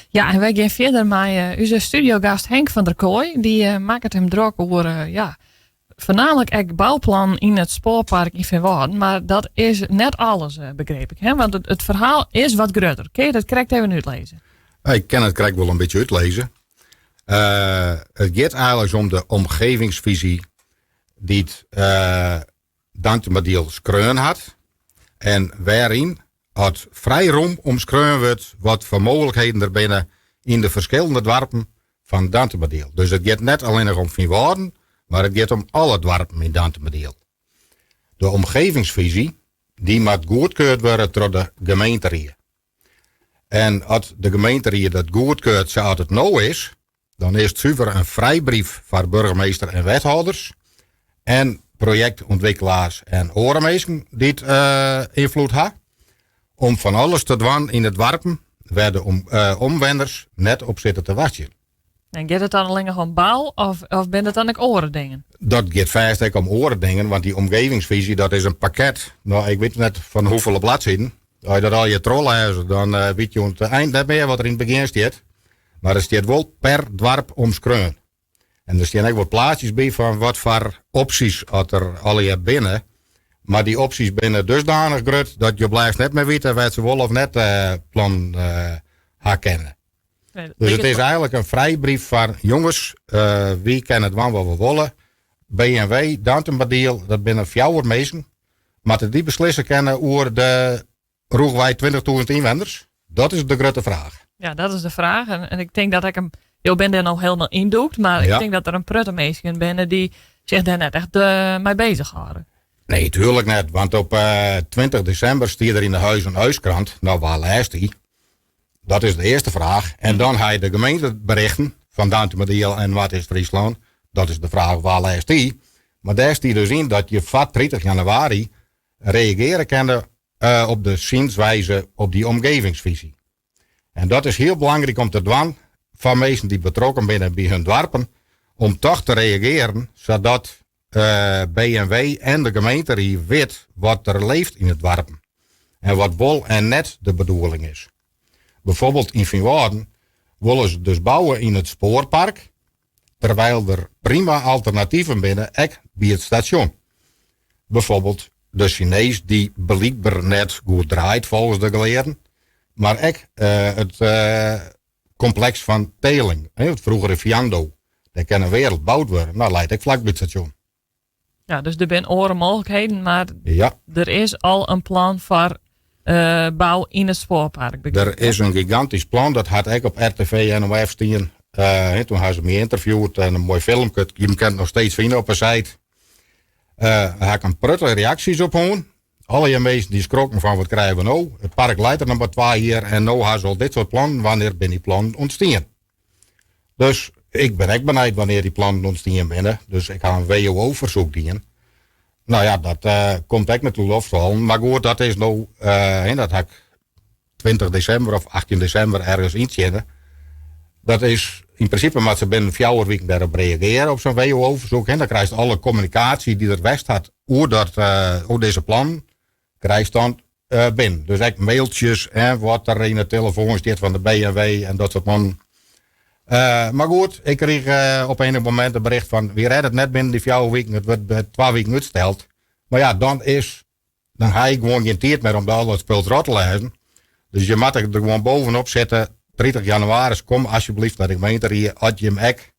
Ja, en wy gean fierder mei uh, ús studiogast Henk van der Kooi. Dy uh, makket him drok oer uh, ja, foarnaamlik ek bouplannen yn it spoarpark yn Feanwâlden. Mar dat is net alles, begriep ik. Hè? Want it ferhaal is wat grutter. Kinne jo dat krekt even útlizze? Ik kin it krekt wol in bytsje útlizze. It giet eigenlik om de omgevingsvisie dy't Dantumadiel skreaun hat en wêryn at frij rom omskreaun wurdt wat foar mooglikheden der binne yn de ferskillende doarpen fan Dantumadiel. Dus it giet net allinnich om Feanwâlden, mar it giet om alle doarpen yn Dantumadiel. De omgevingsvisie dy moat goedkeurd wurde troch de gemeenterie. En as de gemeenterie dat goedkeurt sa't it no is, dan is it suver in frijbrief foar burgemeester en wethâlders en projektûntwikkelaars en oare minsken dy't ynfloed ha, om fan alles te dwaan yn de doarpen wêr de omwenners net op sitte te wachtsjen. En giet it dan allinnich om bou of, of binne it dan ek oare dingen? Dat giet fêst ek om oare dingen, want dy omgevingsvisie dat is in pakket. No, ik wit net fan hoefolle bladsiden. As je dat allegear trochlêze, dan uh, wit je oan it ein net mear wat der yn it begjin stiet. Mar der stiet wol per doarp omskreaun. En der stean ek wat plaatsjes by fan wat foar opsjes at der allegear binne. Mar dy opsjes binne dusdanich grut dat je blijft net mear witte wêr't se wol of net uh, plan uh, ha kinne. Dus it is eigenlik in frijbrief foar jonges, uh, wy kinne dwaan wat we wolle. B&W, Dantumadiel, dat binne fjouwer minsken. Moatte dy beslisse kinne oer de rûchwei 20.000 ynwenners? Dat is de grutte fraach. Ja, dat is de fraach. En ik tink dat ik him. Jo binne dêr no hielendal yndûkt, mar ik tink dat der in protte minsken binne dy't sich dêr net echt mei beuzich hâlde. Nee, tuerlik net. Want op 20 desimber stie der yn de Huis oan Huiskrant, no wa lêst dy? Dat is de earste fraach. En dan ha je de gemeenteberichten fan Dantumadiel en Noardeast-Fryslân. Dat is de fraach wa lêst dy? Mar dêr stie dus yn dat je foar 30 januari reagearje kinne op de zienswijze op dy omgevingsvisie. En dat is hiel belangryk om te dwaan foar minsken dy't betrokken binne by hun doarpen, om toch te reagearjen sadat B&W en de gemeenterie wit wat der leeft yn de doarpen en wat wol en net de bedoeling is. Byfoarbyld yn Feanwâlden wolle se dus bouwe yn it spoarpark, terwyl der prima alternativen binne ek by it stasjon. Byfoarbyld de Sinees dy't blykber net goed draait folgens de gelearden, mar ek it kompleks fan Teeling, it froegere Viando. Dêr kin in wereld boud wurde. No, leit ek flak by it stasjon. Ja, dus der binne oare mooglikheden, mar der is al in plan foar bou yn it spoarpark. Der is in gigantysk plan, dat hat ek op RTV NOF stien. Doe ha se my ynterviewd en in moai filmke. Je kinne it noch steeds fine op 'e site. Dêr ha ik in protte reaksjes op hân. Allegear minsken dy't skrokken fan wat krije we no? It park leit der noch mar 2 jier en no ha se al dit soart plannen. Wannear binne dy plannen ûntstien? Dus ik bin ek benijd wannear dy plannen ûntstien binne. Dus ik ha in WOO-fersoek dien. No ja, dat uh, komt ek net út loft fallen. Mar goed, dat is no, uh, dat ha ik 20 desimber of 18 desimber ergens yntsjinne. Dat is, yn prinsipe moat se binnen 4 wiken dêrop reagearje op sa'n WOO-fersoek. En dan krijst alle kommunikaasje dy't der west hat oer, dat, uh, oer dizze plannen, krijst dan binnen. Dus ek mailtsjes en wat der yn de telefoan stiet fan de B&W en dat soart mannen. Mar goed, ik krige op in momint in bericht fan wy rêde it net binnen dy 4 wiken, it wurdt 2 wiken útsteld. Mar ja, dan is, dan ha ik gewoan gjin tiid mear om al dat spul troch te lêzen. Dus je moatte der gewoan bovenop sitte, 30 jannewaris, kom asjebleaft nei de gemeenterie as jim ek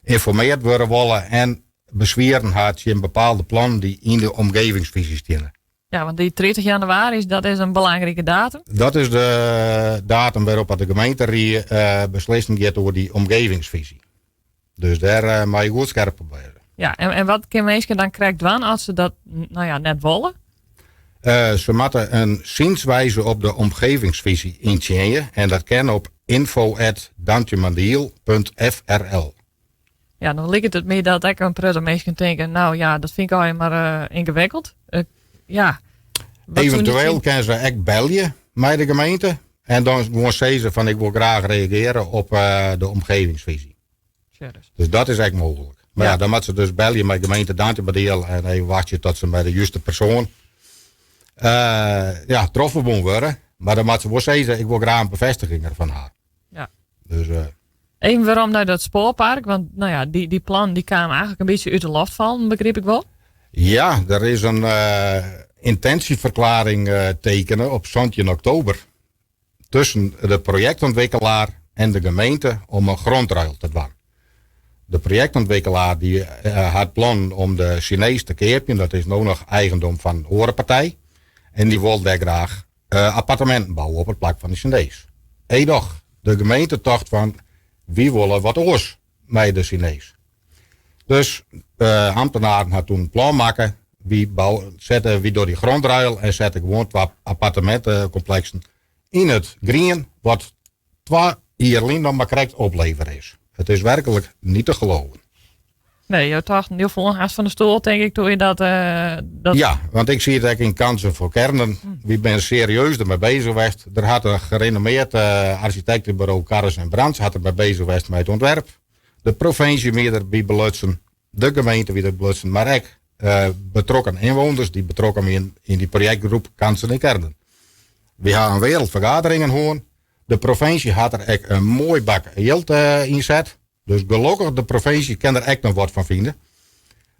ynformeard wurde wolle en beswieren ha tsjin bepaalde plannen dy't yn de omgevingsvisie steane. Ja, want dy 30 jannewaris, dat is in belangrike datum. Dat is de datum wêrop't de gemeenterie beslissen giet oer dy omgevingsvisie. Dus dêr uh, moat je goed skerp op wêze. Ja, en wat kinne minsken dan krekt dwaan as se dat no ja, net wolle? Se moatte in zienswijze op de omgevingsvisie yntsjinje en dat kin op info@dantumadiel.frl. Ja, dan liket it my dat ek in protte minsken tinke, no ja, dat fyn ik allegear mar yngewikkeld. Ja. Eventueel kinne se ek belje mei de gemeente en dan gewoan sizze fan ik wol graach reagearje op de omgevingsvisie. Dus dat is ek mooglik. Mar ja, dan moatte se dus belje mei gemeente Dantumadiel en even wachtsje tot se mei de juste persoan ja, trochferbûn wurde. Mar dan moatte se wol sizze, ik wol graach in befêstiging derfan ha. Ja. Dus, Even werom nei dat spoarpark, want nou ja, dy, dy plannen dy kamen eigentlik in bytsje út de loft fallen, begryp ik wol. Ja, der is in intentieverklaring tekene op 17 oktober tusken de projektontwikkelaar en de gemeente om in grondruil te dwaan. De projektontwikkelaar dy hat plannen om de Sinees te keapjen, dat is no noch eigendom fan in oare partij. En dy wol dêr graach apparteminten bouwe op it plak fan de Sinees. Edoch, de gemeente tocht fan wy wolle wat oars mei de Sinees. Dus de ambtenaren ha toen in plan makke. Wy bouwe, sette, wy dogge dy grondruil en sette gewoan twa appartemintekompleksen yn it grien, wat twa jier lyn noch mar krekt oplevere is. It is werklik niet te geloven. Nee, jo tochten, jo foelen hast fan de stoel, tink ik, toen je dat, dat... Ja, want ik zie het ek yn Kansen voor Kernen. Wy binne serieus dermei bezich west. Der hat in gerenommeerd architectenbureau Karres en Brands hat dermei bezich west mei it ûntwerp. De provinsje wie derby belutsen, de gemeente wie der belutsen, mar ek betrokken ynwenners dy't betrokken wienen yn dy projektgroep Kansen in Kernen. Wy ha in wereldfergaderingen hân. De provinsje hat der ek in moai bak jild yn set. Dus gelokkich, de provinsje kin der ek noch wat fan fine.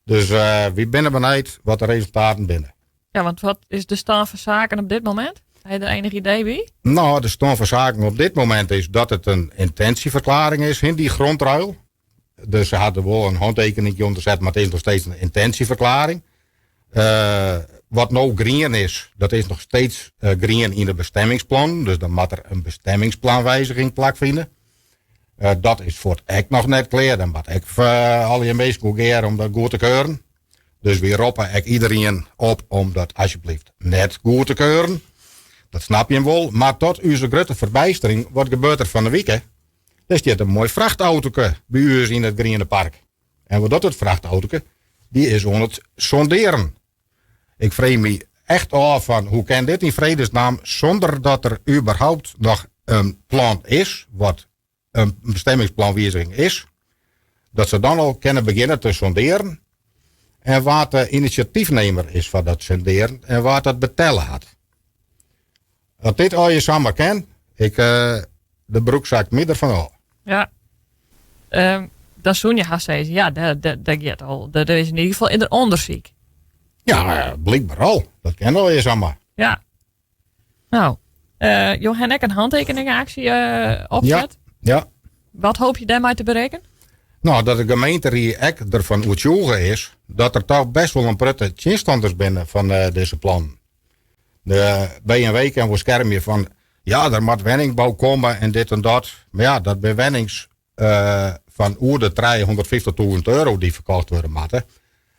Dus wy binne benijd wat de resultaten binne. Ja, want wat is de stân fan saken op dit momint? Ha je der enig idee by? Nou, de stân fan saken op dit momint is dat it in intentieverklaring is, dy grondruil. Dus se ha der wol in hantekening ûnder set, mar it is noch steeds in intentieverklaring. Wat no grien is, dat is noch steeds grien yn de bestemmingsplan. Dus dan moat der in bestemmingsplanwijziging plakfine. Dat is fuort ek noch net klear. Dan moat ek allegear minsken oer gear om dat goed te keuren. Dus wy roppe ek iderien op om dat alsjeblieft net goed te keuren. Dat snap je wol. Mar tot ús grutte ferbystering, wat gebeurt der fan 'e wike? Der stiet in moai frachtautokje by ús yn it Griene Park. En wat docht it frachtautokje? Dy is oan it sonderen. Ik freegje my echt ôf fan hoe kin dit yn fredesnaam sûnder dat der überhaupt noch in plan is, wat in bestemmingsplanwiziging is, dat se dan al kinne begjinne te sonderen en wa't de inisjatyfnimmer is foar dat sonderen en wa't dat betelle hat. As dit allegear samar kin, ik, de broek sakt my derfan ôf. Ja. Dan soene je hast sizze, ja, dêr giet al, der is yn ieder gefal in ûndersyk. Ja, blykber al. Dat kin allegear samar. Ja. Nou, jo ha ek in hantekeningaksje opset. Ja, ja. Wat hoopje je dêrmei te berikken? Nou, dat de gemeenterie ek derfan oertsjûge is dat der toch best wol in protte tsjinstanners binne fan dizze plannen. De B&W kin wol skermje fan ja, der moat wenningbou komme en dit en dat. Mar ja, dat binne wennings fan oer de 350.000 euro dy't ferkocht wurde moatte.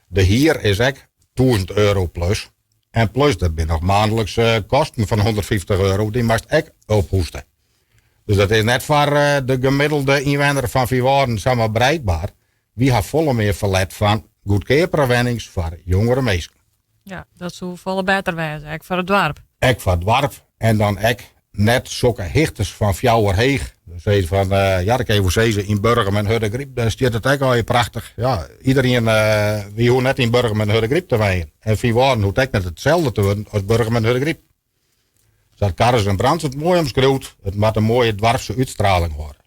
De hier is ek 1000 euro plus. En plus, der binne noch maandelijkse kosten fan 150 euro, dy moatst ek ophoeste. Dus dat is net foar de gemiddelde ynwenner fan Feanwâlden samar bereikber. Wy ha folle mear ferlet fan goedkeapere wennings foar jongere minsken. Ja, dat soe folle better wêze, ek foar it doarp. Ek foar it doarp en dan ek net sokke hichtes fan fjouwer heech. Dus fan, ja, dat kin je wol sizze, yn Burgum en Hurdegaryp, dêr stiet it ek allegear prachtich. Ja, iderien, wy hoege net yn Burgum en Hurdegaryp te wenjen. En Feanwâlden hoecht ek net itselde te wurden as Burgum en Hurdegaryp. Sa't Karres en Brands it moai omskriuwt, it moat in moaie doarpse útstraling hâlde.